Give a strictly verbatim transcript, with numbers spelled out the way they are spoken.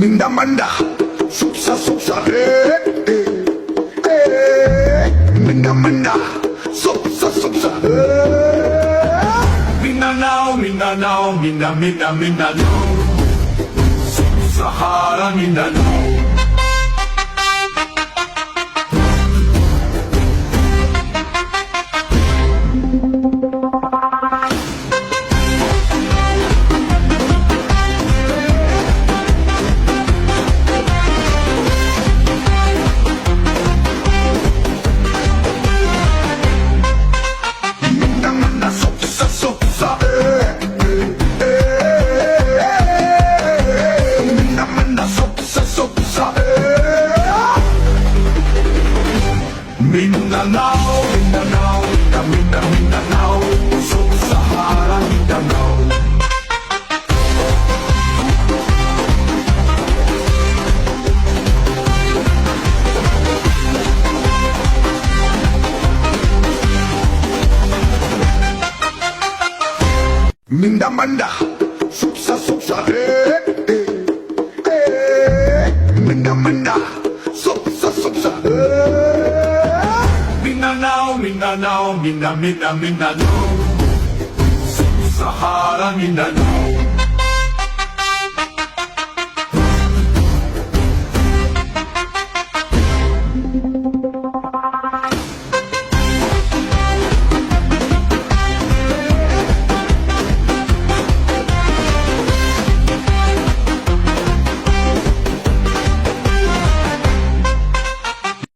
Minda manda, suksa suksa, eh, eh, eh. Minda manda, suksa suksa, eh. Mindanao, Mindanao, Minda, Minda, Mindanao. Suksa hara Mindanao. Mindanao, Mindanao, Minda, Minda, Mindanao, suksa hara Mindanao. Minda manda, suksa suksa, eh, eh, eh. Minda manda, suksa suksa, eh. Mindanao, Mindanao, Minda, Minda, Mindanao. Suksa hara Mindanao.